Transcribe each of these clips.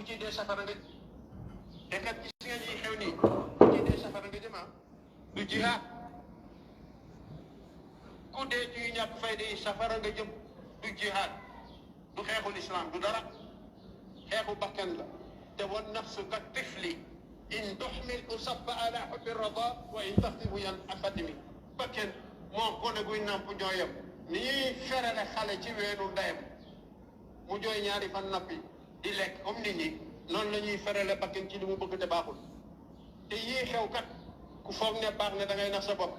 ci dee safara nga te kat gis nga ñi xew nii ku ci dee safara nga jëm du jihaad ku dee ci ñàkk fayda yi safara nga jëm du jihaad du xeexul islam du dara xeexu bakkan la te wan nafsu ka tifli in tuxmil usabba ala xubbi rada wa in taxtibu yan afatimi bakkan moom gone guy nàmp ñooyam ni ñuy ferale xale ci weenu ndeyam mu jooy ñaari fan nappi di lekk comme nit ñi noonu la ñuy ferale bakkan ci li mu bëgg te baaxul te yii xew kat ku foog ne baax ne da ngay nax sa bopp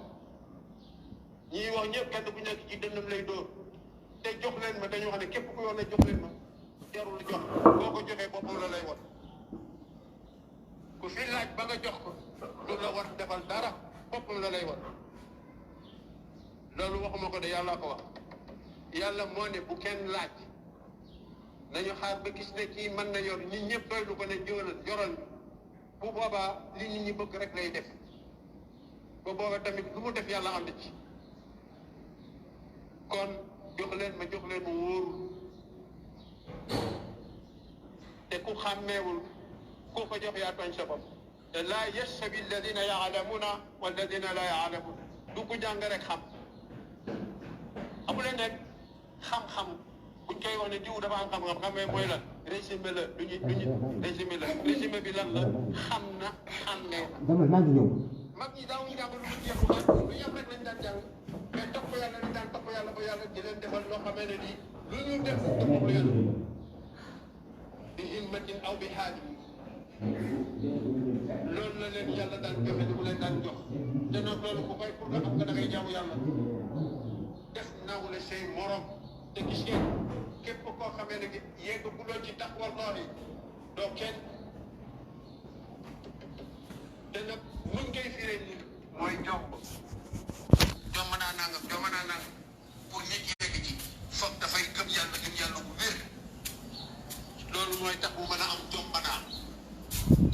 ñii wax ñëpp kenn ku nekk ci dënnam lay dóor te jox leen ma dañu wax ne képp ku yoon ne jox leen ma jarul jox boo ko joxee boppam la lay won ku fi laaj ba nga jox ko du la war defal dara boppam la lay won loolu waxuma ko de yàlla ko wax yàlla moo ne bu kenn laaj nañu xaar ba gis ne kii mën na yor nit ñëpp doy lu ko ne yoral bu boobaa li nit ñi bëgg rek lay def ba booba tamit lu mu def yàlla ànd ci kon jox leen ma wóorul te ku xàmmeewul koo ko jox yaa tooñ sa bopp te laa yastawi alladina yaalamuna walladina laa yaalamun du ko jàng rek xam amuleen rek xam-xam buñ koy wax ne jiw dafa am xam-xam xamee mooy lan résumé la résumé bi lan la xam na xàmmee na maa ngi ñëw mag ñi daawuñu jàng lu mu jeex lu yem rek lañ daan jàng mais topp yàlla dañ daan topp yàlla ba yàlla di leen defal loo xamee ne nii lu ñu def topp yàlla bi himmatin aw bi haaj loolu la leen yàlla daan joxe li mu leen daan jox te nag loolu ku koy pour nga xam nga da ngay jaamu yàlla def nawle say morom te gis ngeen képp koo xamee ne yegg bu loo ci tax wallahi doo kenn te nag muñ koy firee nii mooy jomb naa nangam pour nit yegg ci foog dafay gëm yàlla bu wér loolu mooy tax bu mën a am jomb naa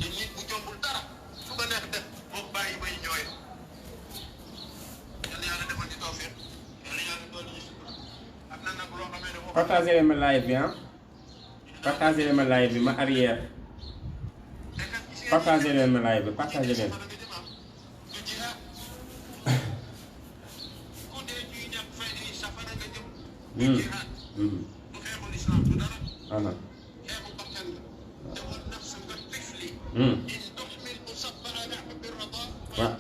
te nit bu jombul dara su ko neex def moom bàyyi bay ñooy yàlla defal ci tawfiq yàlla doon ñu am na nag loo xamee ne moom partagé leen ma live bi partagé leen ma live bi ma arrière partagé leen ma live bi partagé leen waaw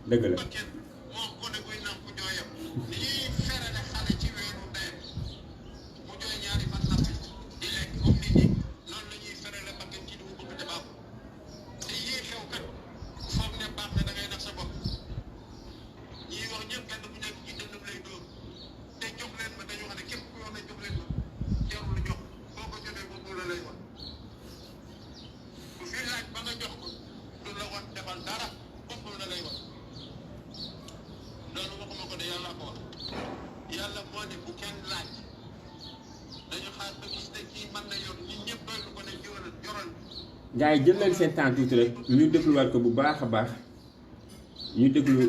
dëgg la gars yi jël leen seen temps tuuti rek ñu dégluwaat ko bu baax a baax ñu déglu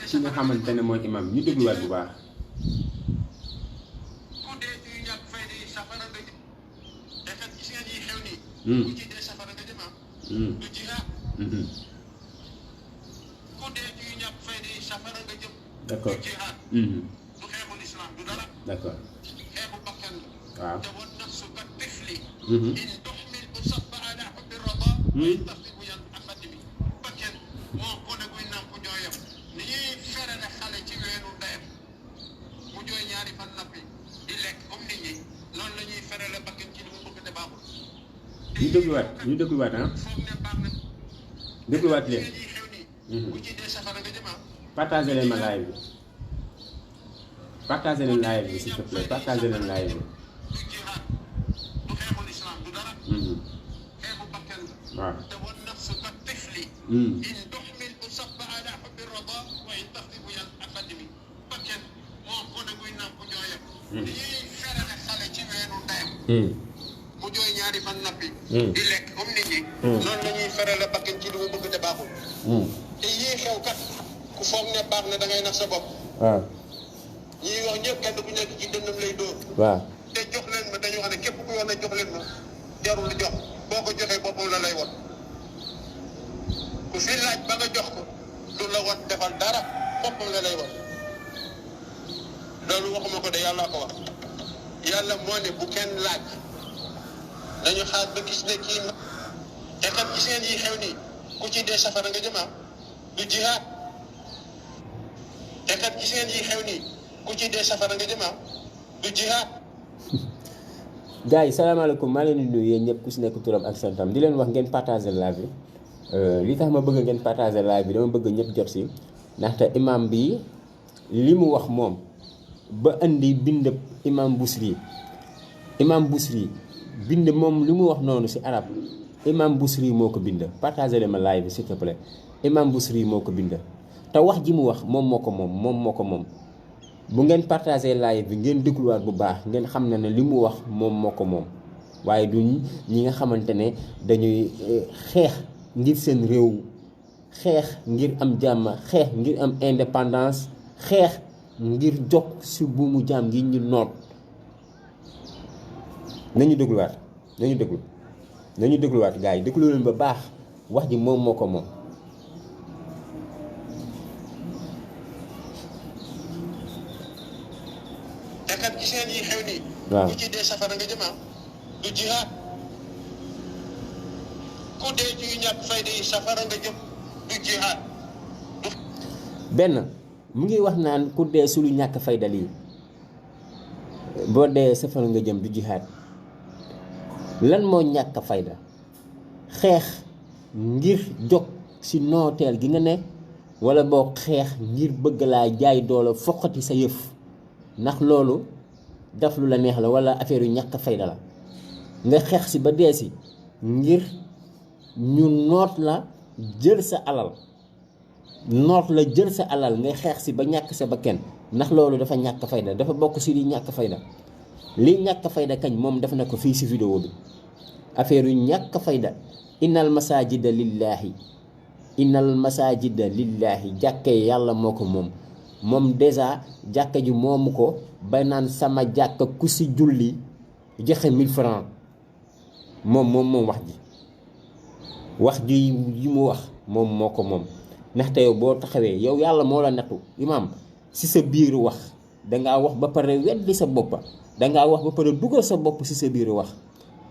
ci nga xamante ne mooy imam ñu dégluwaat bu baax. D'accord. D'accord. waaw. ñu dégluwaat ah dégluwaat leen partagé leen ma live bi partagé leen live bi s'il te plaît partagé leen live bi waaw mu jooy ñaari fan nappi di lekk comme nit ñi noonu la ñuy ferale bakkan ci li mu bëgg te baaxul te yii xew kat ku foog ne baax na da ngay nax sa bopp waaw ñii wax ñëpp kenn ku nekk ci dënnam lay dóor waaw te jox leen ma dañu wax ne képp ku yoon ne jox leen ma jarul jox boo ko joxee boppam la lay won ku fi laaj ba nga jox ko du la won defal dara boppam la lay won loolu waxuma ko de yàlla ko wax yàlla moo ne bu kenn laaj dañu xaar ba gis ne kii te kat gis ngeen yi xew nii ku ci dee safara nga jëmaa du jihaad te kat gis ngeen yi xew nii ku ci dee safara nga jëmaa du jihaad. gars yi salaamaaleykum maa leen di nuyu yéen ñëpp ku si nekk turam ak santam di leen wax ngeen partager live bi li tax ma bëgg ngeen partager live bi dama bëgg ñëpp jot si ndaxte imam bi li mu wax moom ba indi bind imam Busiri bind moom li mu wax noonu si arab imam Busiri moo ko bind partager leen ma live bi s'il te plaît imam Busiri moo ko bind te wax ji mu wax moom moo ko moom bu ngeen partager live bi ngeen dégluwaat bu baax ngeen xam ne li mu wax moom moo ko moom waaye du ñi nga xamante ne dañuy xeex ngir seen réew xeex ngir am jàmm xeex ngir am indépendance xeex ngir jog si buumu jaam gi ñu noot nañu dégluwaat gars yi déglu leen ba baax wax ji moom moo ko moom. gis ngeen yi xew nii. waaw ku ci dee safara nga jëmaa du jihaad ku dee ci ñàkk fayda yi safara nga jëm du jihaad. benn mu ngi wax naan ku dee su lu ñàkk fayda lii boo dee safara nga jëm du jihaad lan moo ñàkk fayda xeex ngir jóg si nooteel gi nga ne wala boo xeex ngir bëgg laa jaay doole foqati sa yëf ndax loolu daf lu la neex la wala affaire yu ñàkk fayda la nga xeex si ba dee si ngir ñu noot la jël sa alal ngay xeex si ba ñàkk sa bakkan ndax loolu dafa ñàkk fayda dafa bokk si li ñàkk fayda li ñàkk fayda kañ moom def na ko fii si vidéo bi affaire yu ñàkk fayda innal masajida lillahi jàkke yàlla moo ko moom dèjà jàkka ji moomu ko ba naan sama jàkka ku si julli joxe 1000 francs moom wax ji yi mu wax moom moo ko moom ndaxte yow boo taxawee yow yàlla moo la nattu imaam si sa biir wax dangaa wax ba pare weddi sa boppa dangaa wax ba pare dugal sa bopp si sa biir wax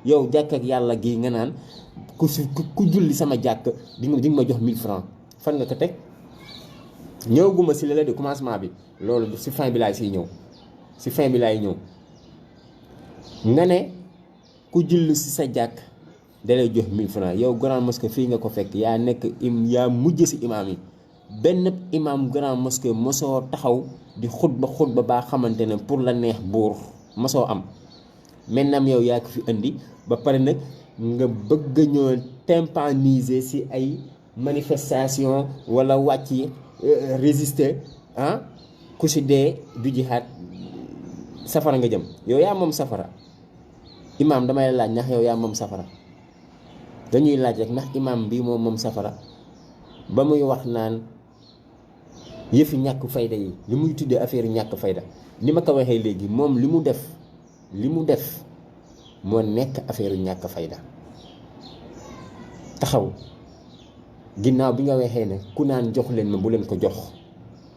yow jàkk ak yàlla gi nga naan ku julli sama jàkk di nga ma jox 1000 francs fan nga ko teg ñëwaguma si la de commencement bi loolu si fin bi laay ñëw nga ne ku julli si sa jàkk dalay jox 1000 francs yow grande mosquée fii nga ko fekk yaa yaa mujj si imaam yi benn imaam grande mosquée mosoo taxaw di xutba baa xamante ne pour la neex buur mosoo am maintenant yow yaa ko fi indi ba pare nag nga bëgg ñoo tympaniser si ay manifestation wala wàcc résister ku si dee du jihaad safara nga jëm yow yaa moom safara imaam damay laaj ndax yow yaa moom safara dañuy laaj rek ndax imaam bi moom safara ba muy wax naan yëfi ñàkk fayda yi li muy tuddee affaire ñàkk fayda ni ma ko waxee léegi moom li mu def moo nekk affaire ñàkk fayda taxaw ginnaaw bi nga waxee ne ku naan jox leen ma bu leen ko jox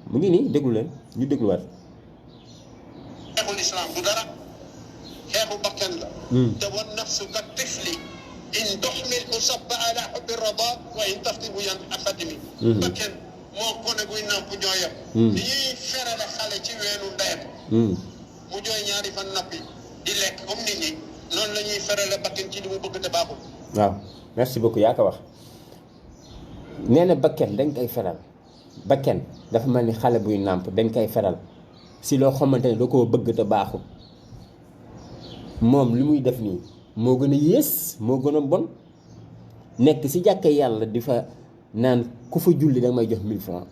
mu ngi nii déglu leen ñu dégluwaat. xeexul islam du dara xeexu bakkan la. te wan nafsu ka tifli in tuxmil usabba ala xubbi rada wa in taftibu yan afadimi. bakkan moo gone guy nàmp jooyam. li ñuy ferale xale ci weenu ndeyam. mu jooy ñaari fan nappi di lekk comme nit ñi noonu la ñuy ferale bakkan ci li mu bëgg te baaxul. waaw merci beaucoup yaa ko wax. nee na bakken dañ koy feral bakken dafa mel ni xale buy nàmp dañ koy feral si loo xamante ne da koo bëgg te baaxul moom li muy def nii moo gën a yées moo gën a bon nekk si jàkka yàlla di fa naan ku fa julli danga may jox 1000 francs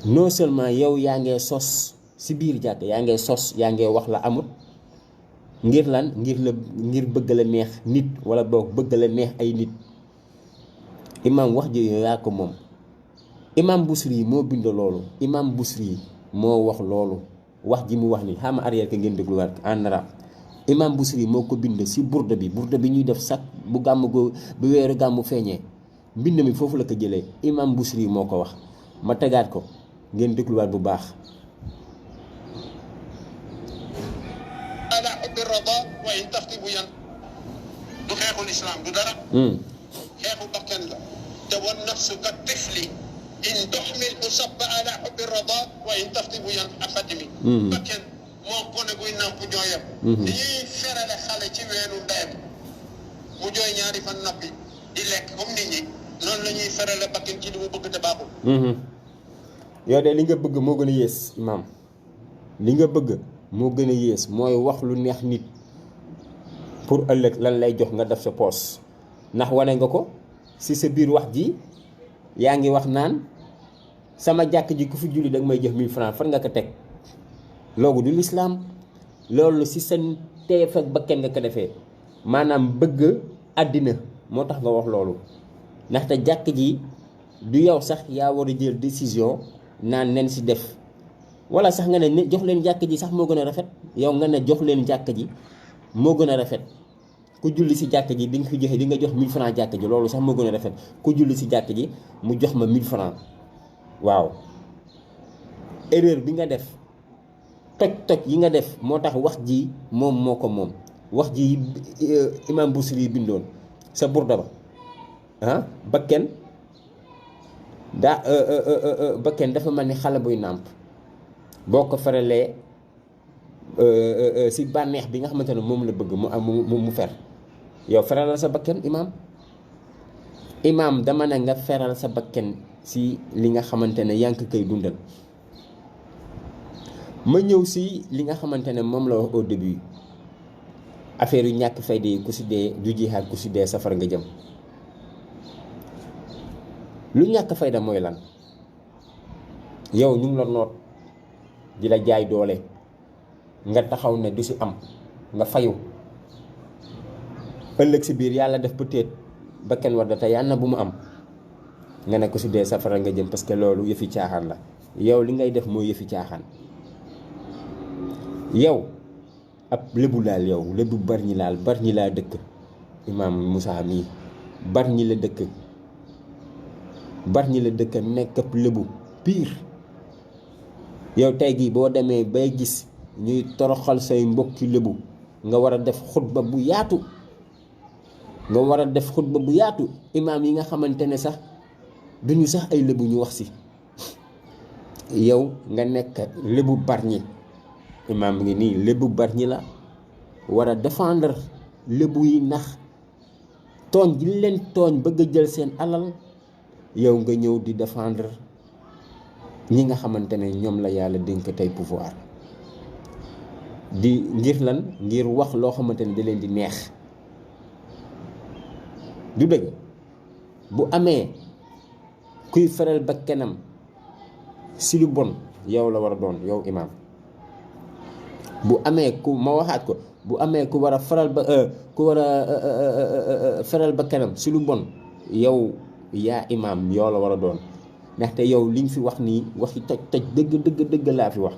non seulement yow yaa ngee sos si biir jàkka yaa ngee sos yaa ngee wax la amut ngir lan ngir bëgg la neex nit wala boog bëgg la neex ay nit imam wax ji yaa ko moom imam Busiri moo bind loolu imam Busiri moo wax loolu wax ji mu wax ni xama arrière ka ngeen dégluwaat en arabe imam Busiri moo ko bind si burda bi ñuy def sax bu gàmm bu weeru gàmmu feeñee mbind mi foofu la ko jëlee imam Busiri moo ko wax ma tegaat ko ngeen dégluwaat bu baax. ala hubbi rada wa in taxtibu yan du xeexul islam du dara xeexu bakkan la te wan nafsu ka tifli in tuxmil usabba ala hubbi rada wa in taxtibu yan afatimi bakkan moo gone guy nàmp jooyam ni ñuy ferale xale ci weenu ndeyam mu jooy ñaari fan nappi di lekk comme nit ñi noonu la ñuy ferale bakkan ci li mu bëgg te baaxul yow de li nga bëgg moo gën a yées imaam li nga bëgg moo gën a yées mooy wax lu neex nit pour ëllëg lan lay jox nga def sa poos ndax wane nga ko si sa biir wax ji yaa ngi wax naan sama jàkk ji ku fi julli danga may jox 1000 francs fan nga ko teg loolu du lislaam loolu si sa teef ak bakken nga ko defee maanaam bëgg àddina moo tax nga wax loolu ndaxte jàkk ji du yow sax yaa war a jël décision naan nen si def wala sax nga ne jox leen jàkk ji sax moo gën a rafet yow nga ne jox leen jàkk ji moo gën a rafet ku julli si jàkk ji di nga fi joxe di nga jox 1000 francs jàkk ji loolu sax moo gën a rafet ku julli si jàkk ji mu jox ma 1000 francs waaw erreur bi nga def toj yi nga def moo tax wax ji moom moo ko moom wax ji imam Busiri bindoon sa burda ba bakken bakken dafa mel ni xale buy nàmp boo ko feralee si bànneex bi nga xamante ne moom la bëgg mu am mu fer yow feralal sa bakken imaam dama ne nga feral sa bakken si li nga xamante ne yaa ngi koy dundal ma ñëw si li nga xamante ne moom la wax au début affaire yu ñàkk fayda yi ku si dee du jihaad ku si dee safara nga jëm lu ñàkk fayda mooy lan yow ñu ngi la noot di la jaay doole nga taxaw ne du si am nga fayu ëllëg si biir yàlla def peut-être ba kenn war da te yàlla na bu mu am nga ne ko si dee safara nga jëm parce que loolu yëfi caaxaan la yow li ngay def mooy yëfi caaxaan yow ab lébu laal yow lébu Bargny laa dëkk imaam Moussa mii Bargny la dëkk nekk ab lébu pire yow tey gii boo demee bay gis ñuy toroxal say mbokki lébu nga war a def xutba bu yaatu imaam yi nga xamante ne sax duñu sax ay lébu ñu wax si yow nga nekk lébu Bargny imaam ngi nii lébu Bargny la war a défendre lébu yi ndax tooñ gi leen tooñ bëgg a jël seen alal yow nga ñëw di défendre ñi nga xamante ne ñoom la yàlla dénk tey pouvoir di ngir lan ngir wax loo xamante ne da leen di neex du dëgg bu amee kuy feral ba kenam si lu bon yow la war a doon yow imaam bu amee ku ma waxaat ko bu amee ku war a feral ba kenam si lu bon yow yaa imaam yow la war a doon ndaxte yow liñ fi wax nii waxi toj dëgg laa fi wax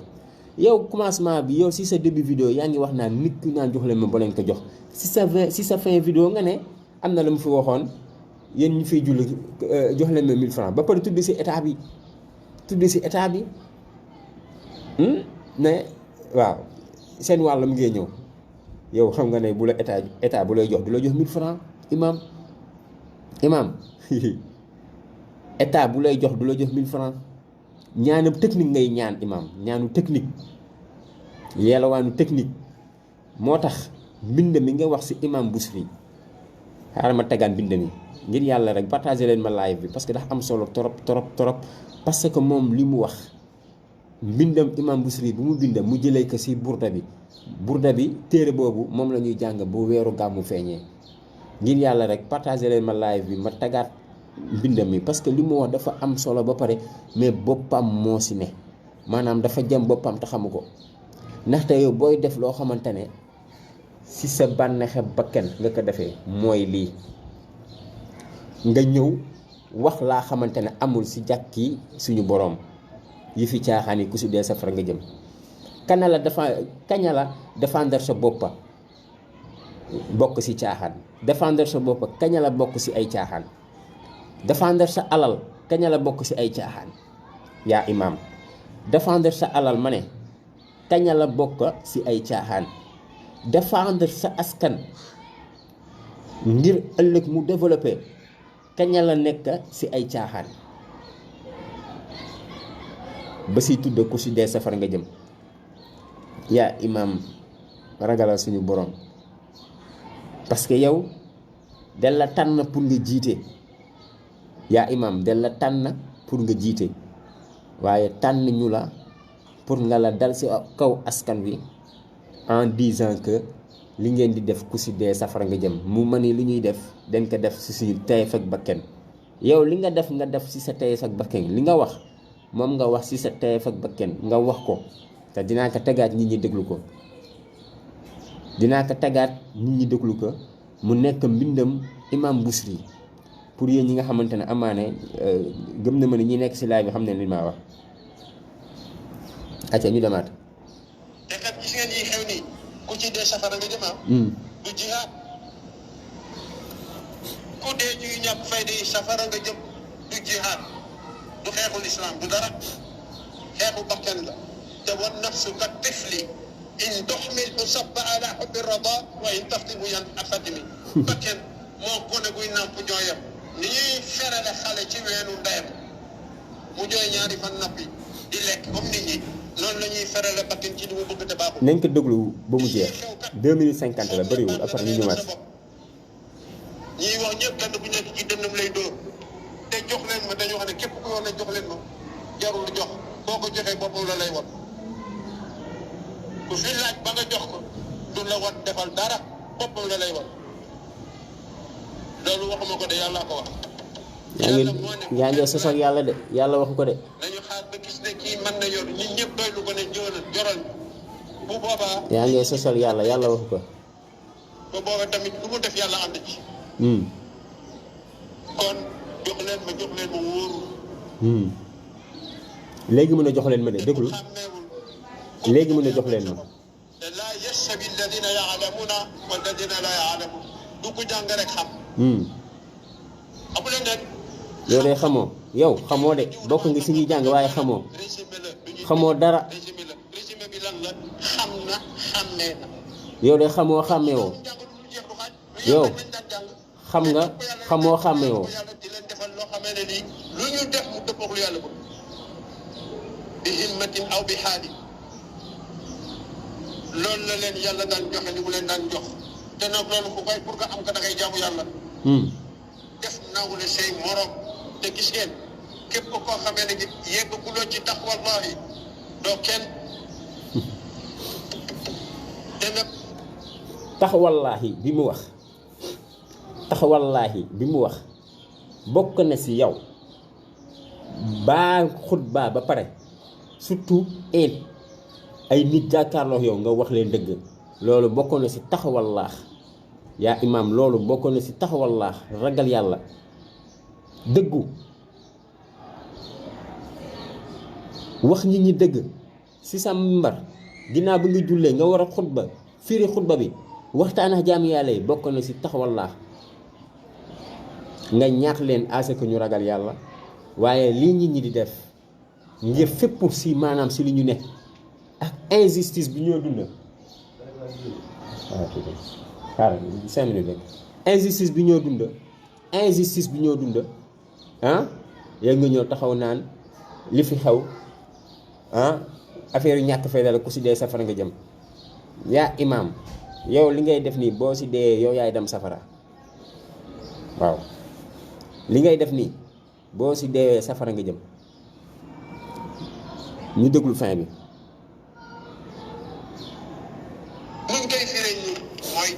yow commencement bi yow si sa début vidéo yaa ngi wax naan nit ku naan jox leen ma ba leen ko jox si sa fin vidéo nga ne am na lu mu fi waxoon yéen ñu fiy julli jox leen ma 1000 francs ba pare tudd si état bi ne waaw seen wàllam ngee ñëw yow xam nga ne bu la état bu lay jox du la jox 1000 francs imaam état bu lay jox du la jox 1000 francs ñaanam technique ngay ñaan imaam ñaanu technique yelwaanu technique moo tax mbind mi nga wax si imam Busiri xaaral ma tegaan mbind mi ngir yàlla rek partagé leen ma live bi parce que dafa am solo trop parce que moom li mu wax mbindam imam Busiri bu mu bind mu jëlee ko si burda bi téere boobu moom la ñuy jàng bu weeru gàmmu feeñee ngir yàlla rek partagé leen ma live bi ma tegaat mbindam mi parce que li mu wax dafa am solo ba pare mais boppam moo si ne maanaam dafa jëm boppam te xamu ko ndaxte yow booy def loo xamante ne si sa bànneexe bakken nga ko defee mooy lii nga ñëw wax laa xamante ne amul si jàkki suñu boroom yi fi caaxaan yi ku si dee safara nga jëm kaña la défendre sa boppa bokk ci caaxaan défendre sa bopp kañ la bokk ci ay caaxaan défendre sa alal kañ la bokk ci ay caaxaan yaa imaam défendre sa alal ma ne kañ la bokk ci ay caaxaan défendre sa askan ngir ëllëg mu développé kañ la nekk ci ay caaxaan ba ci tudd ku ci dee safar nga jëm yaa imaam ragalal suñu borom parce que yow del la tànn pour nga jiite yaa imaam del la tànn pour nga jiite waaye tànn ñu la pour nga la dal ci kaw askan wi en disant que li ngeen di def ku ci dee safara nga jëm mu ma ni li ñuy def dañ ko def ci suñu teyef ak bakken yow li nga def ci sa teyef ak bakken li nga wax moom nga wax ci sa teyef ak bakken nga wax ko te dinaa ko tegaat nit ñi déglu ko dinaa ko tegaat nit ñi déglu ko mu nekk mbindam imam Busiri pour yéen ñi nga xamante ne amaane gëm na ma ne ñi nekk ci laay bi xam ne li maa wax acca ñu demaat te kat gis ngeen yi xew nii ku ci dee safara nga jëm du jihaad ku dee ci ñàkk fayda yi safara nga jëm du jihaad du xeexul islam du dara xeexu bakkan la te wan nafsu ka tifli in tuxmil usabba ala xubbi rada wa in taftimu yan afadimi bakken moo gone guy nàmp jooyam ni ñuy ferale xale ci weenu ndeyam mu jooy ñaari fan nappi di lekk comme nit ñi noonu la ñuy ferale bakken ci li mu bëgg te baaxul. nañ ko déglu ba mu jeex 2 minutes 50 la bëriwul après ñu ñëwaat. ñiy wax ñëpp kenn ku nekk ci dënnam lay dóor te jox leen ma dañoo xam ne képp ku yoon ne jox leen ma jarul jox boo ko joxee boppam la lay wan ku fi laaj ba nga jox ko du la wan defal dara boppam la lay wan loolu waxuma ko de yàlla ko wax. yaa ngi sosal yàlla de yàlla waxu ko de. dañu xaar ba gis ne kii mën na yor ñun ñëpp doy lu ko ne joral bu boobaa. yaa ngi sosal yàlla yàlla waxu ko. ba booba tamit lu mu def yàlla ànd ci. kon jox leen ma wóoru. léegi mën a jox leen ma de déglu léegi mën a jox leen ma. te laa yastawi alladina yaalamuuna walladina laa yaalamuun du ko jàng rek xam. amu leen nen. yow de xamoo yow xamoo de bokk nga si ñuy jàng waaye xamoo xamoo dara. résumé bi lan la xam na xàmmee na. yow de xamoo xàmmee woo yow xam nga xamoo xàmmee woo. yàlla di leen defal loo xamee ne lii lu ñu def mu dëppoo ak lu yàlla bëgg bi himmatin aw bi xaali loolu la leen yàlla daan joxe li mu leen daan jox te nag loolu ku koy pour nga am ko da ngay jaamu yàlla. def nawle say morom te gis ngeen képp koo xamee ne yeggaguloo ci tax wallahi doo kenn te nag tax wallaahi bi mu wax tax wallaahi bi mu wax bokk na ci yow baa xutbaa ba pare surtout ay nit jàkkaarloo yow nga wax leen dëgg loolu bokk na ci tax wallaax yaa imaam loolu bokk na ci tax wallaax ragal yàlla dëggu wax nit ñi dëgg ci sa mimbar ginnaaw bi nga jullee nga war a xutba firi xutba bi waxtaan ak jaam yàlla yi bokk na ci tax wallaax nga ñaax leen à ce que ñu ragal yàlla waaye lii nit ñi di def ngir fépp ci maanaam ci li ñu ne ak injustice bi ñoo dund xaaral 5 minutes rek injustice bi ñoo dund ah yaa nga ñëw taxaw naan li fi xew ah affaire yu ñàkk fay dala ku ci dee safara nga jëm yaa imaam yow li ngay def nii boo ci dee yow yaay dem safara waaw li ngay def nii boo ci deewee safara nga jëm ñu déglu fin bi. muñ koy firee nii mooy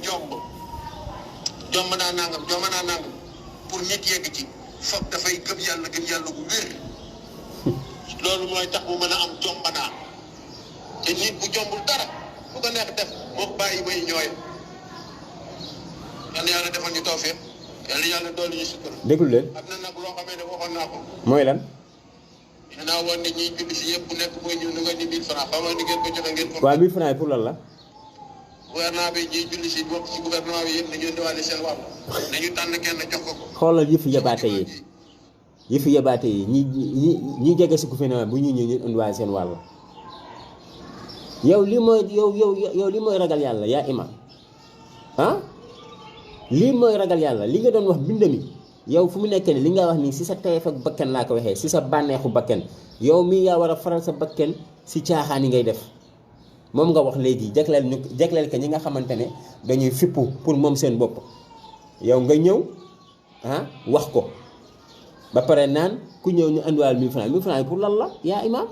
jomb naa nangam pour nit yegg ci foog dafay gëm yàlla bu wér loolu mooy tax mu mën a am jombanaa te nit bu jombul dara fu ko neex def moo bàyyi may ñooy yàlla defal ñu tawfeex yàlla doolu ñu sukkar déglu leen am na nag loo xamee ne waxoon naa ko mooy lan dinaa woon ne ñiy julli si yëpp bu nekk mooy ñëw nu nga ni 1000 francs xam nga ni ngeen ko joxe ngeen ko waaw 1000 francs yi pour lan la gouvernement bi ñiy julli si bokk si gouvernement bi yëpp dañu indiwaale seen wàll nañu tànn kenn jox ko ko. xoolal yëfu yabaate yi yëfu yabaate yi ñi jege si gouvernement bu ñu ñëw ñu indiwaale seen wàll. yow lii mooy yow lii mooy ragal yàlla yaa imam ah lii mooy ragal yàlla li nga doon wax bindami yow fu mu nekk ni li nga wax nii si sa tayef ak bakken laa ko waxee si sa bànneexu bakken yow mii yaa war a faral sa bakken si caaxaan yi ngay def moom nga wax léegi jagleel ka ñi nga xamante ne dañuy fippu pour moom seen bopp yow nga ñëw wax ko ba pare naan ku ñëw ñu andiwaal 1000 francs 1000 francs yi pour lan la yaa imam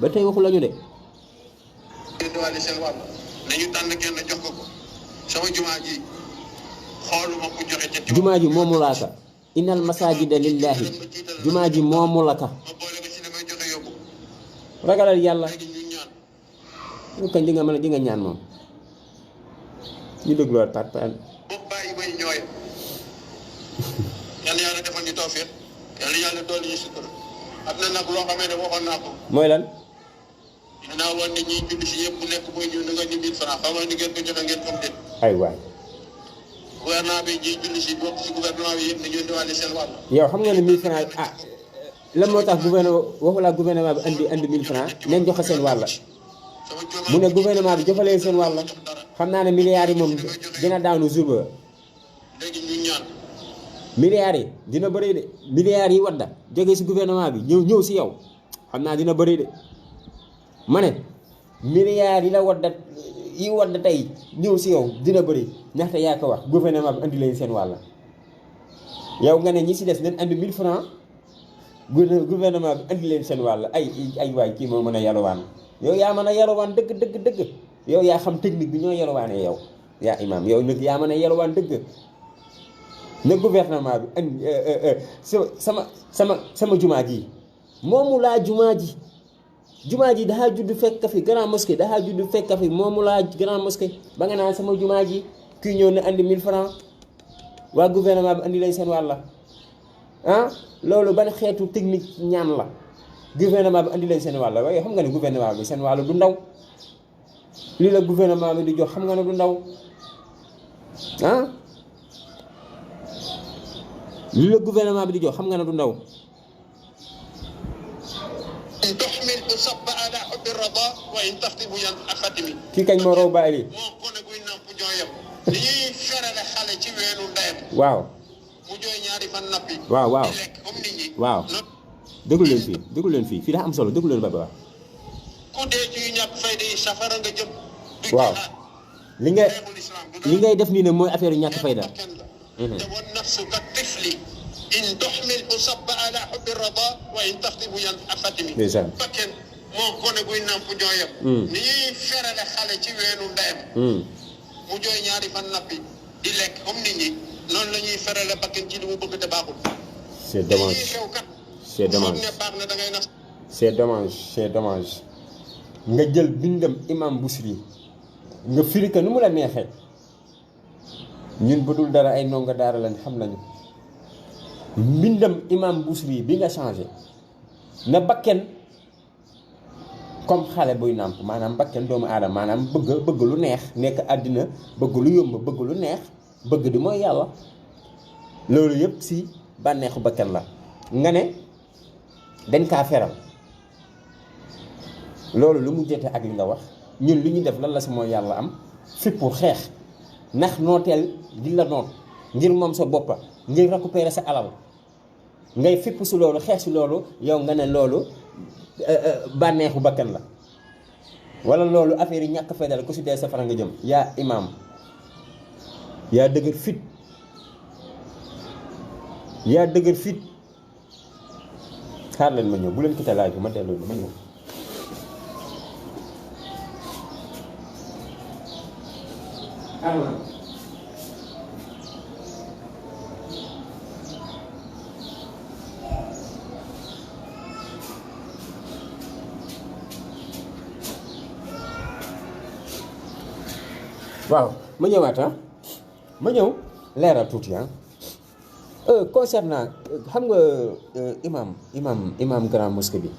ba tey waxu lañu de. indiwaale seen wàll nañu tànn kenn jox ko ko sama jumaa ji xooluma ku joxe ca jumaa ji moomu laa ka innal masajida lillahi jumaa ji moomu la ka ma boole ko si damay joxe yóbbu ragalal yàlla léegi ñu ñaan ñu kañ di nga mën a di nga ñaan moom ñu dégluwaat pat boobu bàyyi bay ñooy yàlla yàlla defal ñu tawfiq yàlla yàlla dool ñu sutura am na nag loo xamee ne waxoon naa ko mooy lan dinaa woon ne ñiy julli si yëpp bu nekk booy ñëw na nga ñu 1000 francs xam nga ni ngeen ko joxe ngeen comme déet ay waay gouvernement bi ñiy julli si bokk si gouvernement bi yëpp dañu indiwaale seen wàll yow xam nga ne 1000 francs lan moo tax gouvernement bi andi 1000 francs neen joxe seen wàll mu ne gouvernement bi joxe leen seen wàll xam naa ne milliards yi moom dina daanu jour ba léegi ñu ñaan milliards yi dina bëri de milliards yi wadda jógee si gouvernement bi ñëw si yow xam naa dina bëri de ma ne milliards yi wadda tey ñëw si yow dina bëri ñaxte yaa ko wax gouvernement bi andi leen seen wàll yow nga ne ñi si des leen andi 1000 francs gouvernement bi andi leen seen wàll ay waay kii moo mën a yalwaan yow yaa mën a yalwaan dëgg yow yaa xam technique bi ñoo yalwaanee yow yaa imam yow nag yaa mën a yalwaan dëgg ne gouvernement bi andi sama jumaa ji moomu laa jumaa ji daxaa judd fekk fi grand mosquée daxaa judd fekk fi moomu laa grand mosquée ba nga naan sama jumaa ji kii ñëw na andi 1000 francs waa gouvernement bi andi lay seen wàlla loolu ban xeetu technique ñaan la gouvernement bi andi leen seen wàlla waaye xam nga ne gouvernement bi seen wàllu du ndaw lii la gouvernement bi di jox xam nga ne du ndaw lii la gouvernement bi di jox xam nga ne du ndaw kii kañ moo raw bàyyi lii dañuy ferale xale ci weenu ndeyam waaw mu jooy ñaari fan nappi waaw di lekk comme nit ñi waaw déglu leen fii daa am solo déglu leen ba baax ku dee ci ñàkk fayda yi safara nga jëm du waaw li ngay def nii ne mooy affaire ñàkk fayda te wan nafsu ka tifli in tuxmil usabba ala xubbi rada wa in taxtibu yan afatimi bakken moo gone guy nàmp ñooyam ni ñuy ferale xale ci weenu ndeyam mu jooy ñaari fan nappi di lekk comme nit ñi noonu la ñuy ferale bakken ci li mu bëgg te baaxul c'est dommage xew kat c'est dommage ne baax na da ngay nas c'est dommage nga jël bindam imam Busiri nga firi ko nu mu la neexee ñun bu dul dara ay ndongo daara lañ xam nañu mbindam imam Busiri bi nga changé na bakken comme xale buy nàmp maanaam bakken doomu aadama maanaam bëgg lu neex nekk àddina bëgg lu yomb bëgg lu neex bëgg di mooy yàlla loolu yëpp si bànneexu bakken la nga ne dañ kaa feral loolu lu mu jotee ak li nga wax ñun li ñu def lan la si mooy yàlla am fippu xeex ndax nooteel di la noot ngir moom sa boppa ngir récupérer sa alal ngay fippu si loolu xeex si loolu yow nga ne loolu bànneexu bakkan la wala loolu affaire yi ñàkk fayda ku si dee safara nga jëm yaa imaam yaa dëgër fit xaar leen ma ñëw bu leen quitté laaj bi ma delloo ma ñëw waaw ma ñëwaat ma ñëw leeral tuuti concernant xam nga imam grand mosquée bi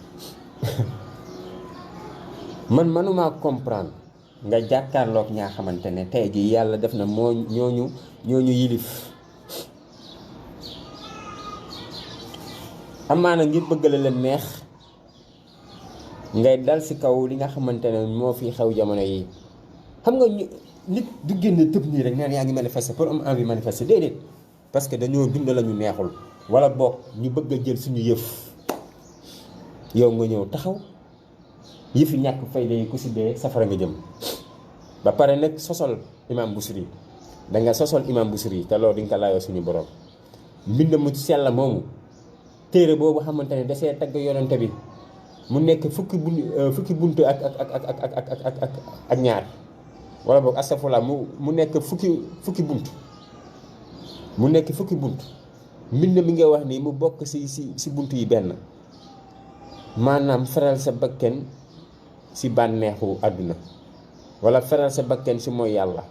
man manuma comprendre nga jàkkaarloog ñaa xamante ne tey jii yàlla def na moo ñooñu yilif amaana ngir bëgg la leen neex ngay dal ci kaw li nga xamante ne moo fi xew jamono yi xam nga nit du génn tëb nii rek naan yaa ngi manifester pour am envie manifester déedéet parce que dañoo dund la ñu neexul wala boog ñu bëgg a jël suñu yëf yow nga ñëw taxaw yëfi ñàkk fayda yi ku si dee safara nga jëm ba pare nag sosol imam Busiri danga sosol imam Busiri te loolu di nga ko laayoo suñu borom mbind mu sell moomu téere boobu xamante ne dasee tagg yonante bi mu nekk fukki bunt ak ñaar wala boog astafurlah mu nekk fukki bunt mu nekk fukki bunt mbind mi nga wax nii mu bokk si bunt yi benn maanaam feral sa bakken si bànneexu àdduna wala feral sa bakken si mooy yàlla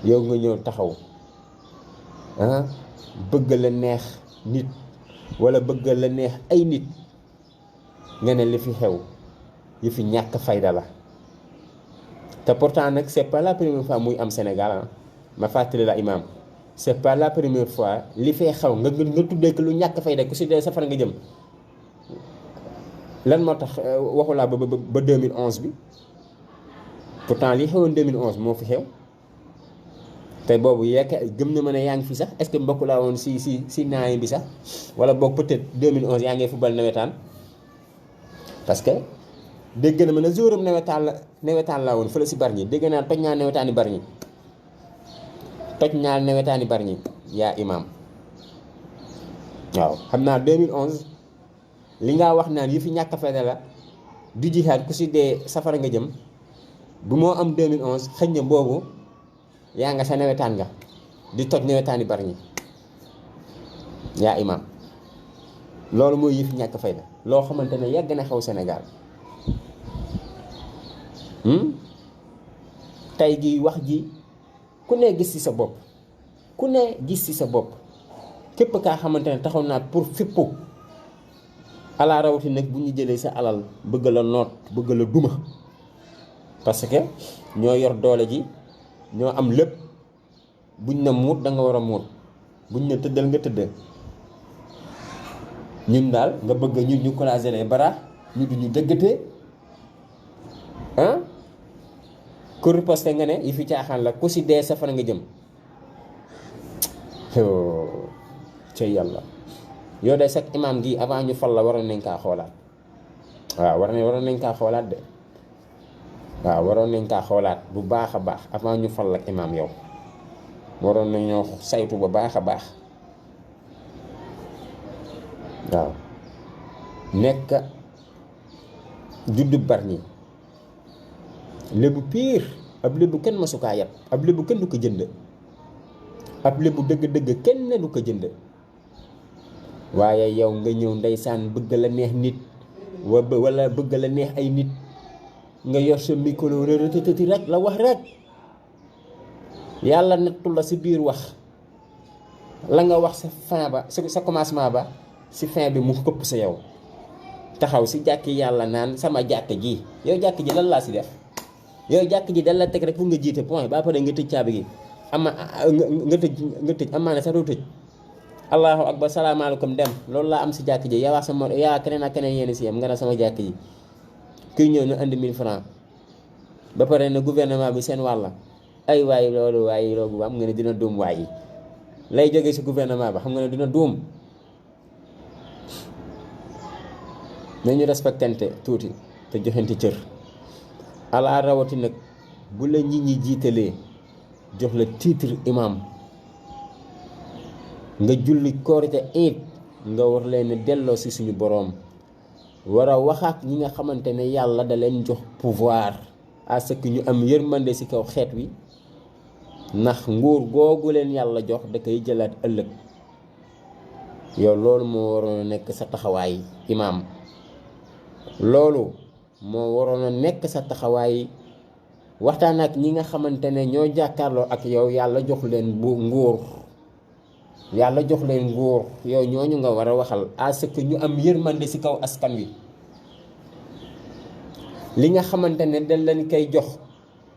yow nga ñëw taxaw bëgg la neex nit wala bëgg la neex ay nit nga ne li fi xew yi fi ñàkk fayda la te pourtant nag c'est pas la première fois muy am Sénégal ma fàttali la imam c'est pas la première fois li fee xew nga tuddee ko lu ñàkk fayda ku si dee safara nga jëm lan moo tax waxu laa ba 2011 bi pourtant li xewoon 2011 moo fi xew te boobu yaakaar gëm na ma ne yaa ngi fi sax est-ce que mbokk laa woon si naayi bi sax wala boog peut-être 2011 yaa ngi football nawetaan parce que dégg na ma ne jouram nawetaan laa woon fële si Bargny dégg naa toj naa nawetaani Bargny yaa imam waaw xam naa 2011 li nga wax naan yi fi ñàkk fayda la du jihaad ku si dee safara nga jëm bu moo am 2011 xëy na boobu yaa nga sa nawetaan nga di toj nawetaani Bargny yaa imam loolu mooy yi fi ñàkk fayda loo xamante ne yàgg na xew Sénégal tey gi wax ji ku ne gis ci sa bopp képp kaa xamante ne taxaw naa pour fippu ala rawati nag bu ñu jëlee sa alal bëgg la noot bëgg la duma parce que ñoo yor doole ji ñoo am lépp buñ na muut da nga war a muut buñ na tëddal nga tëdd ñun daal nga bëgg ñun ñu croiser les bras ñu du ñu dëggatee ku riposte nga ne yi fi caaxaan la ku si dee safara nga jëm cey yàlla yow de sax imam gi avant ñu fal la waroon nañ kaa xoolaat waaw waroon nañ kaa xoolaat de waaw waroon nañ kaa xoolaat bu baax a baax avant ñu fal ak imam yow waroon nañoo saytu ba baax a baax waaw nekk juddu Bargny lébu piir ab lébu kenn masu kaa yab ab lébu kenn du ko jënd ab lébu dëgg-dëgg kenn du ko jënd waaye yow nga ñëw ndeysaan bëgg la neex nit wala bëgg la neex ay nit nga yor sa micro rëtëtëti rek la wax rek yàlla nattu la si biir wax la nga wax sa fin ba sa commencement ba si fin bi mu këpp sa yow taxaw si jàkki yàlla naan sama jàkk ji yow jàkk ji lan laa si def yow jàkk ji dal la teg rek pour nga jiite point ba pare nga tëj caabi gi nga tëj amaana sax doo tëj allahu akbar salaamaaleykum dem loolu laa am si jàkk ji yaa sama yaa keneen ak keneen yéen si yam nga ne sama jàkk ji kuy ñëw ñu andi 1000 francs ba pare ne gouvernement bi seen wàlla ay waay loolu am nga ne dina duum waay yi lay jógee si gouvernement ba xam nga ne dina duum nañu respectante tuuti te joxante cër ala rawati nag bu la nit ñi jiitalee jox la titre imam nga julli korite it nga war leen delloo si suñu boroom war a waxaat ñi nga xamante ne yàlla da leen jox pouvoir à ce que ñu am yërmande si kaw xeet wi ndax nguur googu leen yàlla jox da koy jëlaat ëllëg yow loolu moo waroon a nekk sa taxawaay imam loolu moo waroon a nekk sa taxawaay waxtaan ak ñi nga xamante ne ñoo jàkkaarloo ak yow yàlla jox leen nguur yow ñooñu nga war a waxal à ce que ñu am yërmande ci kaw askan wi li nga xamante ne dañ leen koy jox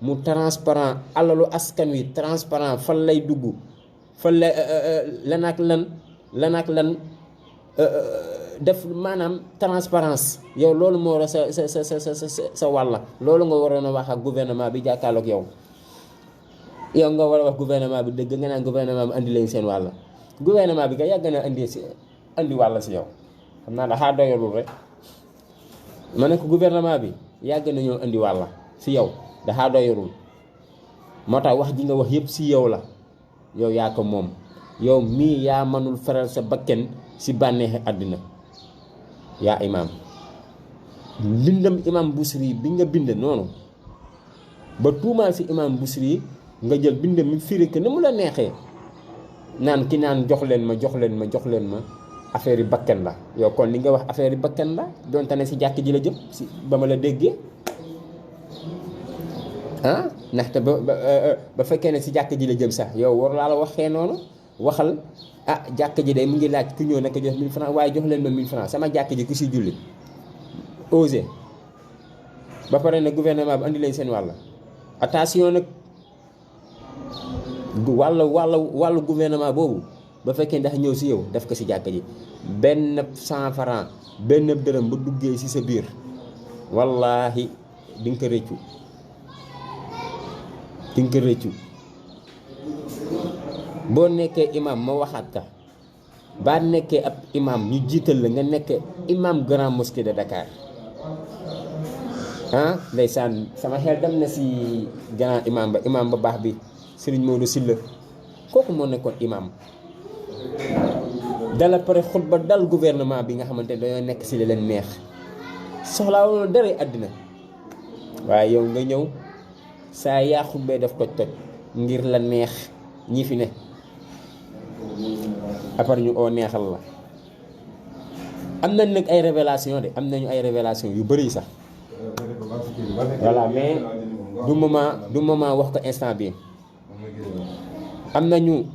mu transparent, alalu askan wi transparent, fan lay dugg, fan la lan ak lan def maanaam transparence. yow loolu moo war a sa wàlla, loolu nga waroon a wax ak gouvernement bi jàkkaarloog yow nga war a wax gouvernement bi dëgg, nga naan gouvernement bi andi leen seen wàlla. gouvernement bi nga yàgg na andi wàlla si yow, xam naa daxaa doyalul rek. ma ne ko gouvernement bi yàgg na ñoo andi wàlla si yow, daxaa doyalul. moo tax wax ji nga wax yëpp si yow la, yow yaa ko moom. yow mii yaa mënul feral sa bakken si bànneexi àddina. yaa imaam lindam imaam Busiri bi nga bind noonu ba tuumaal si imaam Busiri, nga jël bind mi firi ko ni mu la neexee, naan ki naan jox leen ma affaire yi bakken la. yow kon li nga wax affaire yi bakken la, donte ne si jàkk ji la jëm si ba ma la déggee ndaxte ba fekkee ne si jàkk ji la jëm sax yow war laa la waxee noonu. waxal jàkk ji de mu ngi laaj ku ñëw naka jox 1000 francs, waaye jox leen ma 1000 francs sama jàkk ji ku si julli osé ba pare nag gouvernement bi andi leen seen wàll. attention nag wàllu gouvernement boobu ba fekkee ndax ñëw si yow def ko si jàkk ji, benn 100 francs benn dërëm ba duggee si sa biir wallaahi di nga ko rëccu. boo nekkee imam ma waxaat ka ba nekkee ab imam ñu jiital la nga nekk imam Grand Mosquée de Dakar ndeysaan sama xel dem na si grand imam ba baax bi Serigne Modou Sylla, kooku moo nekkoon imam. dala pare xutba dal gouvernement bi nga xamante ne dañoo nekk si li leen neex, soxlaa dara àddina, waaye yow nga ñëw saa yaa xutbee def toj ngir la neex ñi fi ne. après ñu oo neexal la. am nañ nag ay révélation am nañu ay révélation yu bëri sax. voilà, mais du moment wax ko instant bi. am nañu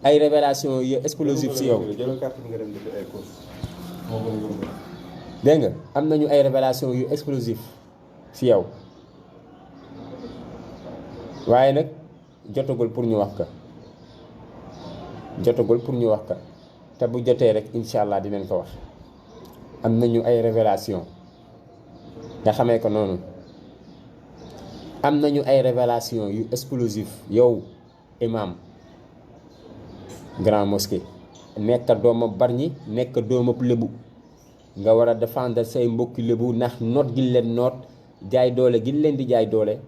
ay révélation yu explosif si yow. dégg nga am nañu ay révélation yu explosif si yow, waaye nag jotagul pour ñu wax ko. te bu jotee rek incha allah dinañ ko wax. am nañu ay révélation nga xamee ko noonu. am nañu ay révélation yu explosif yow imam Grand Mosquée, nekk dooma Bargny, nekk dooma Lébu, nga war a défendre say mbokki Lébu ndax noot gi leen noot, jaay doole gi leen di jaay doole.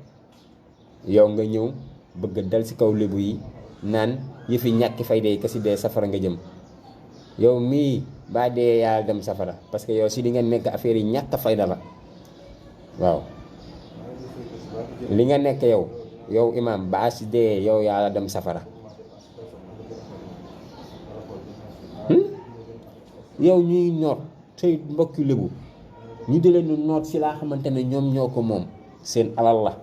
yow nga ñëw bëgg dal ci kaw Lébu yi naan yëfi ñàkki fayda yi kasi dee safara nga jëm. yow mii baa dee yaa dem safara, parce que yow si li nga nekk affaire yi ñàkk fayda la. waaw li nga nekk yow imam baa si dee yow yaa dem safara. yow ñuy noot say mbokki Lébu ñu di leen noot si laa xamante ne ñoom ñoo ko moom, seen alal la.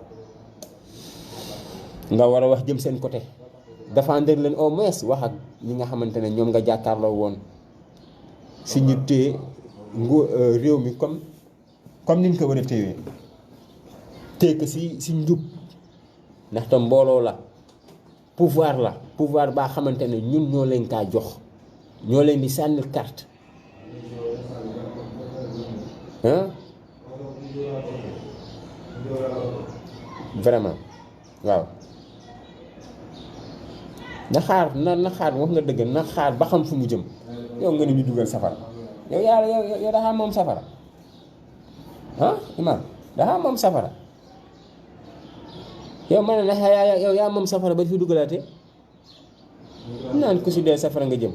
nga war a wax jëm seen côté, défendre leen au moins, wax ak ñi nga xamante ne ñoom nga jàkkaarloo woon si ñu téye réew mi comme ni ñu ko war a téye ko si njub, ndaxte mbooloo la, pouvoir baa xamante ne ñun ñoo leen kaa jox, ñoo leen di sànnil carte. vraiment waaw. na xaar wax nga dëgg, na xaar ba xam fu mu jëm. yow nga ni ñu dugal safara, yow daxaa moom safara imam daxaa moom safara. yow ma ne la yow yaa moom safara ba fi dugalaate naan ku si dee safara nga jëm.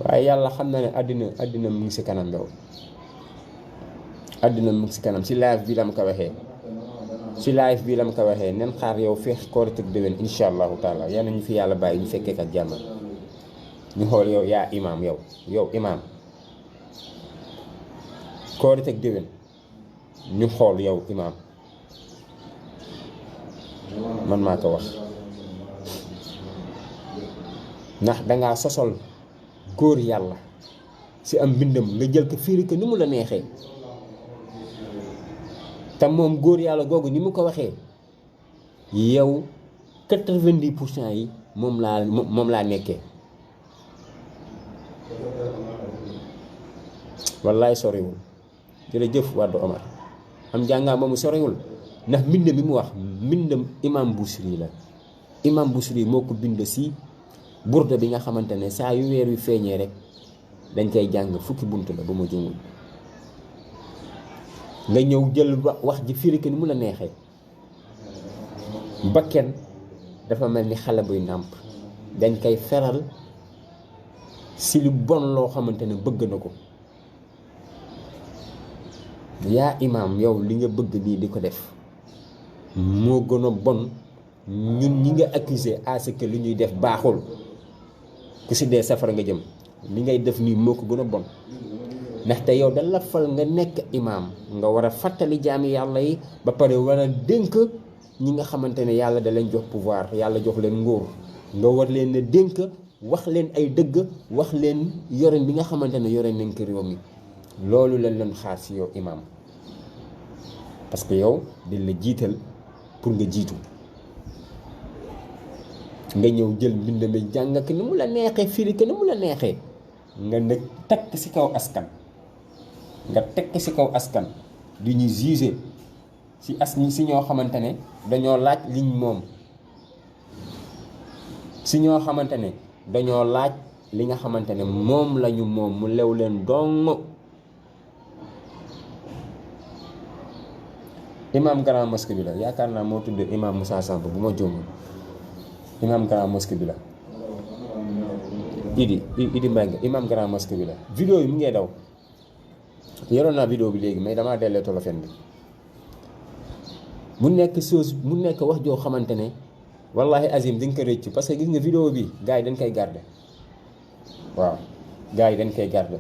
waaye yàlla xam na ne àddina mu ngi si kanam yow. àddina mu ngi si kanam. si live bi la ma ko waxee nen xaar yow feex Korite ak déwén incha allahu taala. yal na ñu fi yàlla bàyyi ñu fekkee ak jàmm. ñu xool yow yaa imaam yow imaam Korite ak déwén ñu xool yow imaam. man maa ko wax. ndax dangaa sosol góor yàlla si am mbindam nga jël ko firi ko ni mu la neexee. te moom góor yàlla googu ni mu ko waxee yow 90% yi moom laa nekkee. wallaay soriwul jërëjëf Wade Omar am jàngaa moomu soriwul ndax mbind mi mu wax mbindam imam Busiri la. imam Busiri moo ko bind si burda bi nga xamante ne saa yu weer wi feeñee rek dañ koy jàng fukki bunt la ba ma jumul nga ñëw jël wax ji firi ko ni mu la neexee. bakken dafa mel ni xale buy nàmp dañ koy feral si lu bon loo xamante ne bëgg na ko. yaa imaam yow li nga bëgg nii di ko def moo gën a bon ñun ñi nga accusé à ce que li ñuy def baaxul ku si dee safara nga jëm. li ngay def nii moo ko gën a bon ndaxte yow da la fal nga nekk imaam nga war a fàttali jaami yàlla yi ba pare war a dénk ñi nga xamante ne yàlla da leen jox pouvoir yàlla jox leen nguur nga war leen a dénk wax leen ay dëgg wax leen yoreen bi nga xamante ne yoreen nañ ko réew mi. loolu lañ leen xaar si yow imaam parce que yow dañ la jiital pour nga jiitu nga ñëw jël mbind mi jàng ko ni mu la neexee firi ko ni mu la neexee nga nag tekk si kaw askan nga tekk si kaw askan di ñu juger si ñoo xamante ne dañoo laaj liñ moom si ñoo xamante ne dañoo laaj li nga xamante ne moom lañu moom mu lew leen dong. imam grand mosquée bi la yaakaar naa moo tudd imam Moussa Samb bu ma jóomul imam grand mosquée bi la Idi Mbengue imam grand mosquée bi la. vidéo yi mu ngee daw yoroon naa vidéo bi léegi mais damaa dellee tolofen bi mu nekk chose mu nekk wax joo xamante ne wallahi azim di nga ko rëccu parce que gis nga vidéo bi gars yi dañ koy garder waaw gars yi dañ koy garder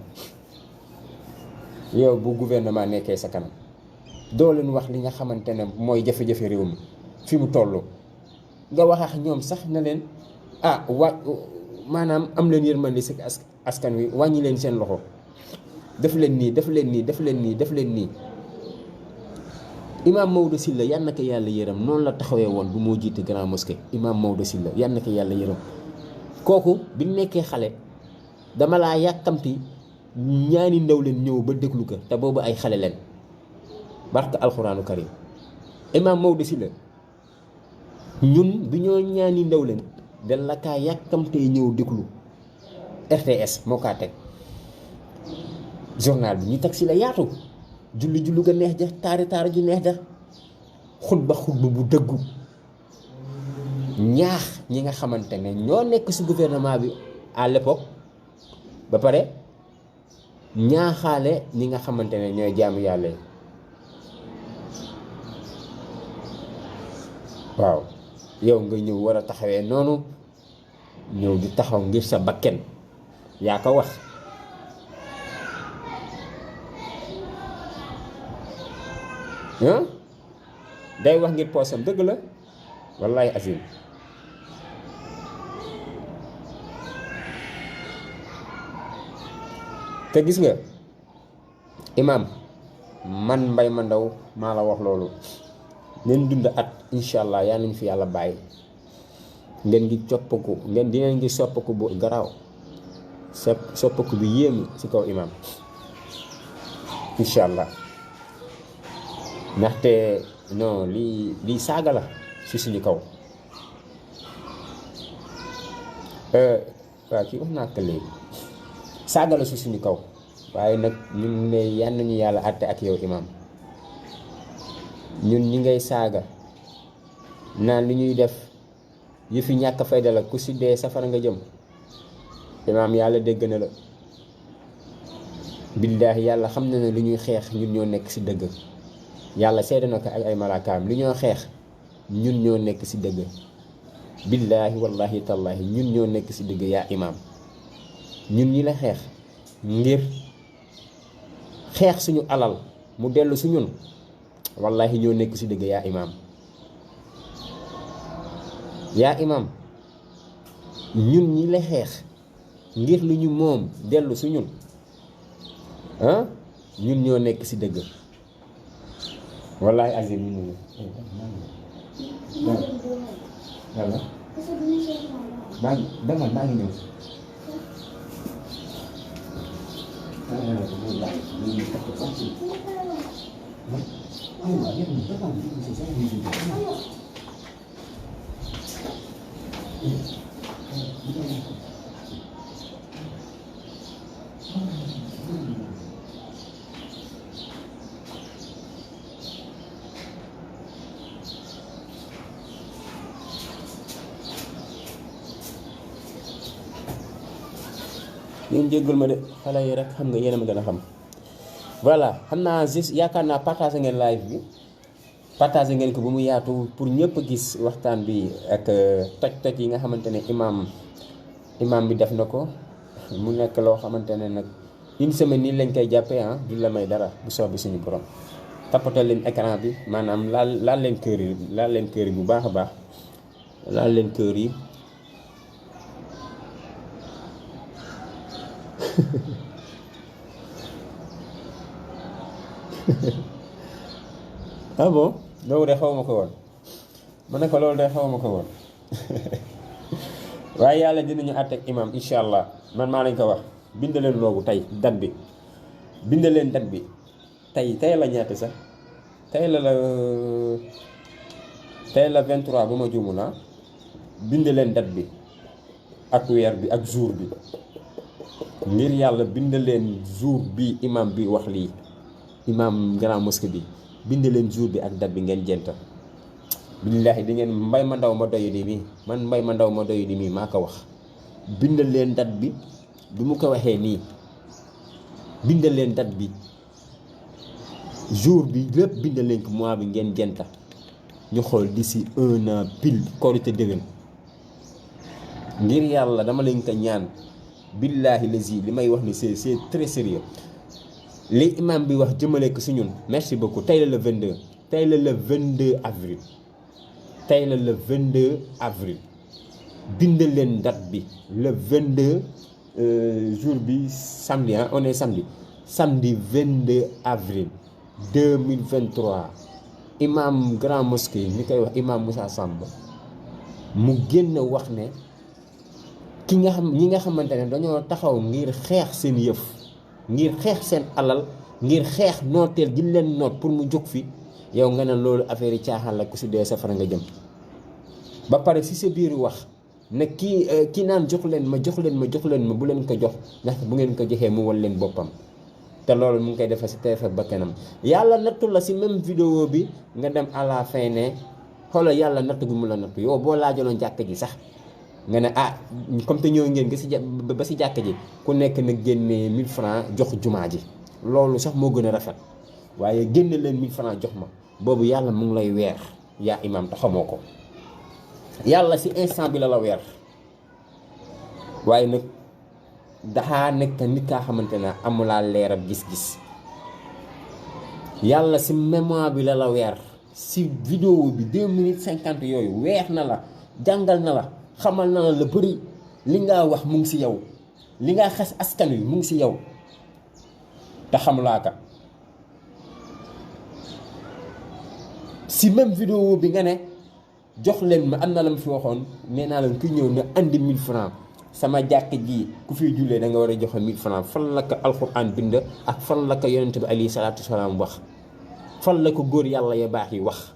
yow bu gouvernement nekkee sa kanam doo leen wax li nga xamante ne mooy jafe-jafe réew mi fi mu toll nga wax ak ñoom sax na leen maanaam am leen yërmande si askan wi wàññi leen seen loxo def leen nii def leen nii def leen nii def leen nii. Imam Maodo Sylla yal na ko yàlla yërëm noonu la taxawee woon bu moo jiite grand mosquée Imam Maodo Sylla yal na ko yàlla yërëm kooku bi nekkee xale dama laa yàkkamti ñaani ndaw leen ñëw ba déglu ko te boobu ay xale leen. barka alxuraanu karim Imam Maodo Sylla ñun bi ñoo ñaani ndaw leen dañ la kaa yàkkamtee ñëw déglu RTS moo kaa teg journal bi ñu teg si la yaatu julli ga neex ja taari ju neex ja xutba bu dëggu ñaax ñi nga xamante ne ñoo nekk si gouvernement bi à l'époque ba pare ñaaxaale ñi nga xamante ne ñooy jaamu yàlla yi waaw yow nga ñëw war a taxawee noonu ñëw di taxaw ngir sa bakken yaa ko wax day wax ngir poosam dëgg la wallahi azim te gis nga imam man Mbaye Mandaw maa la wax loolu ngeen dund at incha allah yaa nañ fi yàlla bàyyi ngeen ngi coppaku ngeen dinañ ngi soppaku bu garaaw soppaku bi yéemu ci kaw imam incha allah ndaxte non lii saaga la ci suñu kaw waaw kii wax naa ko léegi saaga la ci suñu kaw waaye nag ñun ne yan nañu yàlla àtte ak yow imam ñun ñi ngay saaga naan li ñuy def yëfi ñàkk fayda la ku si dee safara nga jëm imaam yàlla dégg na la billaahi yàlla xam na ne li ñuy xeex ñun ñoo nekk si dëgg yàlla seede na ko ak ay malaakaam li ñoo xeex ñun ñoo nekk si dëgg billaahi wallahi tallaahi ñun ñoo nekk si dëgg yaa imaam ñun ñi la xeex ngir xeex suñu alal mu dellu su ñun wallahi ñoo nekk si dëgg yaa imaam ñun ñi la xeex ngir lu ñu moom dellu su ñun ñun ñoo nekk si dëgg wallahi azim ñu ngi yàlla maa ngi ñëw ngeen jéggal ma de xale yi rek xam nga yéen a ma gën a xam. voilà xam naa juste yaakaar naa partagé ngeen live bi partagé ngeen ko ba mu yaatu pour ñëpp gis waxtaan bi ak toj-toj yi nga xamante ne imam bi def na ko mu nekk loo xamante ne nag une semaine nii lañ koy jàppee du la may dara bu soobee suñu borom. tapotal leen écran bi maanaam laal leen kër yi bu baax a baax laal leen kër yi. ah bon loolu de xaw ma ko woon ma ne ko loolu de xaw ma ko woon waaye yàlla dinañu àtteeg imam incha allah man maa lañ ko wax bind leen loogu tey date bi bind leen date bi tey la ñaata sax tey la 23 bu ma juumul bind leen date bi ak weer bi ak jour bi ngir yàlla bind leen jour bi imam bi wax lii imam grand mosquée bi bind leen jour bi ak date bi ngeen jenta billaahi di ngeen mbay ma ndaw ma doyu di mii man mbay ma ndaw ma doyu di mii maa ko wax bind leen date bi du mu ko waxee nii bind leen date bi jour bi lépp bind leen ko mois bi ngeen jenta ñu xool d'ici 1 an pile korite déwén ngir yàlla dama leen ko ñaan billaahi lazi li may wax ni c'est très sérieux li imam bi wax jëmale ko si ñun merci beaucoup tey la le 22 tey la le 22 avril tey la le 22 avril bind leen date bi le 22 jour bi samedi on est samedi 22 avril 2023 imam grand mosquée ñu koy wax imam Moussa Samb mu génn wax ne ñi nga xamante ne dañoo taxaw ngir xeex seen yëf ngir xeex seen alal ngir xeex nooteel gi leen noot pour mu jóg fi yow nga ne loolu affaire yi caaxaan la ku si dee safara nga jëm ba pare si sa biir wax ne kii naan jox leen ma bu leen ko jox ndax bu ngeen ko joxee mu wal leen boppam te loolu mu ngi koy defal si téléphone ba kanam yàlla nattu la si même vidéo bi nga dem à la fin ne xoolal yàlla nattu gu mu la nattu yow boo laajaloon jàkk ji sax nga ne comme te ñëw ngeen ba si jàkk ji ku nekk na génnee 1000 francs jox jumaa ji loolu sax moo gën a rafet waaye génne leen 1000 francs jox ma boobu yàlla mu ngi lay weer yaa imam te xamoo ko yàlla si instant bi la weer waaye nag daxaa nekk nit kaa xamante ne amulaa leerab gis-gis yàlla si mémoire bi la weer si vidéo bi 2 minutes 50 yooyu weer na la jàngal na la xamal na la bëri li nga wax mu ngi si yow li nga xas askan wi mu ngi si yow te xamulaa ka si même vidéo bi nga ne jox leen ma am na la ma fi waxoon nee naa leen ku ñëw na andi 1000 francs sama jàkk ji ku fiy jullee da nga war a joxe 1000 francs fan la ko alxuraan bind ak fan la ko yonent bi alayhi salaatu wasalaam wax fan la ko góor yàlla ya baax yi wax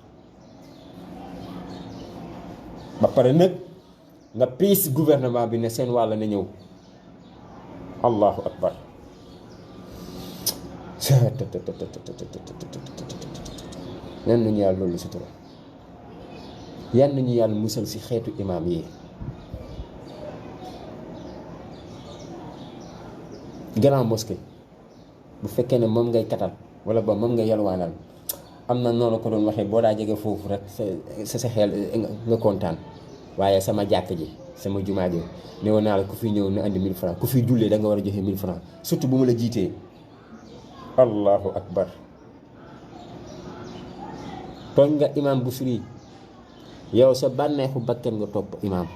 ba pare nag nga piis gouvernement bi ne seen wàll na ñëw allahu akbar yan nañu yàlla loolu sutura yan nañu yàlla musal si xeetu imaam yi grand mosquée bu fekkee ne moom ngay katal wala ba moom ngay yalwaanal am na noonu ko doon waxee boo daa jege foofu rek sa xel nga kontaan waaye sama jàkk ji sama jumaa ji ne woon naa la ku fi ñëw na andi 1000 francs ku fi jullee da nga war a joxe 1000 francs surtout bu ma la jiitee allahu akbar tooñ nga imam Busiri yow sa bànneexu bakken nga topp imam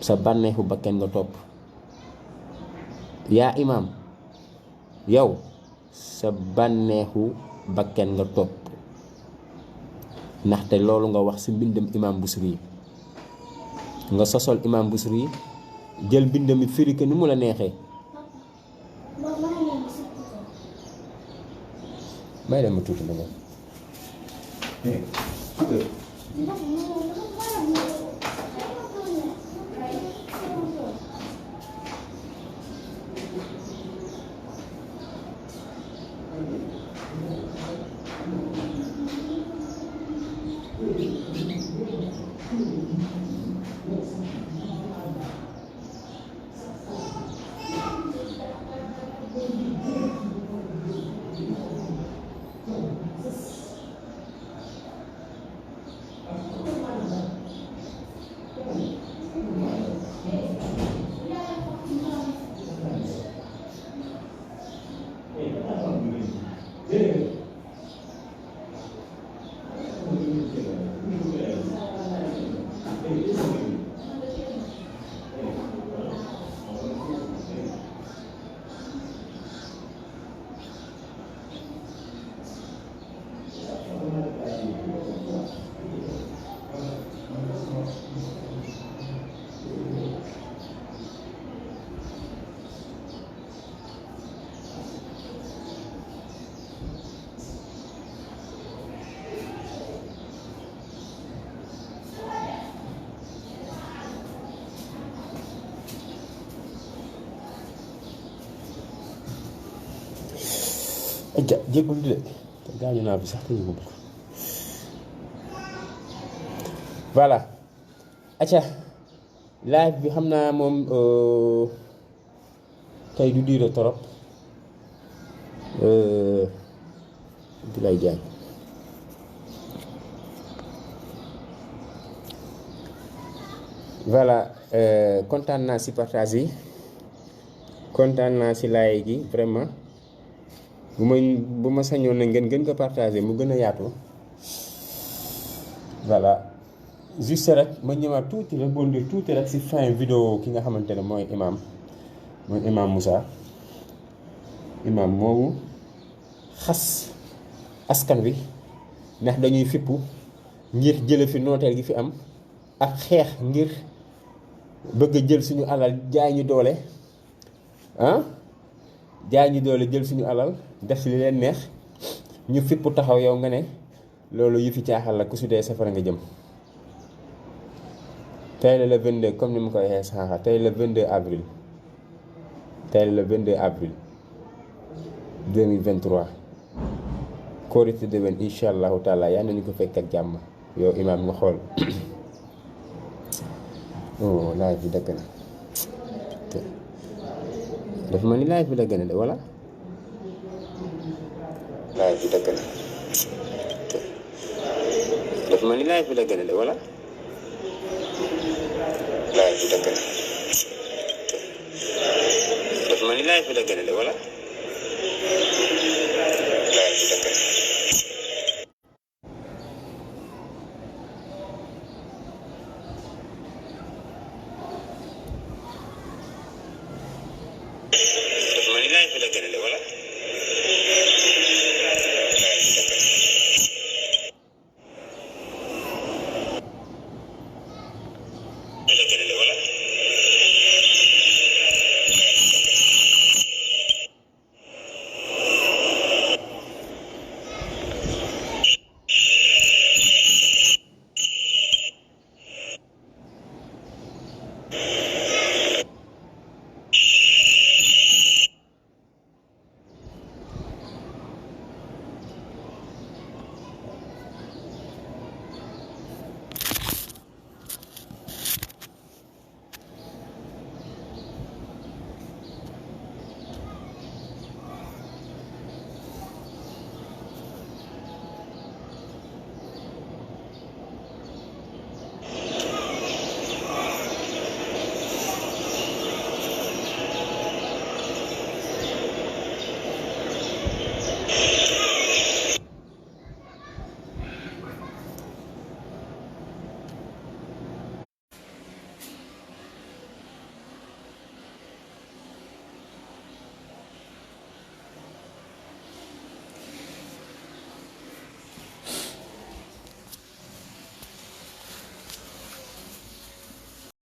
sa bànneexu bakken nga topp yaa imam yow sa bànneexu bakken nga topp ndaxte loolu nga wax si mbindam imam Busiri nga sosol imam Busiri jël mbindam mi firi ko ni mu la neexee. may dem ma tuuti la aja jéggul de gaañu naa bi sax te yëguma ko. voilà acca live bi xam naa moom tey du diire torop di lay jaay voilà kontaan naa si partage yi, kontaan naa si laay gi vraiment. bu ma sañoon na ngeen gën ko partager mu gën a yaatu. voilà juste rek ma ñëwaat tuuti rebondir tuuti rek si fin vidéo ki nga xamante ne mooy imam Moussa. imam moomu xas askan wi ndax dañuy fippu ngir jële fi nooteel gi fi am ak xeex ngir bëgg a jël suñu alal jaay ñu doole jaay ñu doole jël suñu alal def li leen neex ñu fippu taxaw yow nga ne loolu yu fi caaxal la ku su dee safara nga jëm. tey la le 22 comme ni ma ko waxee sànq tey le 22 avril tey la le 22 avril 2023 korite déwén incha allahu taala yaa nañu ko fekk ak jàmm. yow imaam nga xool oh live bi dëgg na dafa ma ni live bi dëgg na de wala live bi dëgg na dafa ma ni live bi dëgg na de wala live bi dëgg na dafa ma ni live bi dëgg na de wala live bi dëgg na wala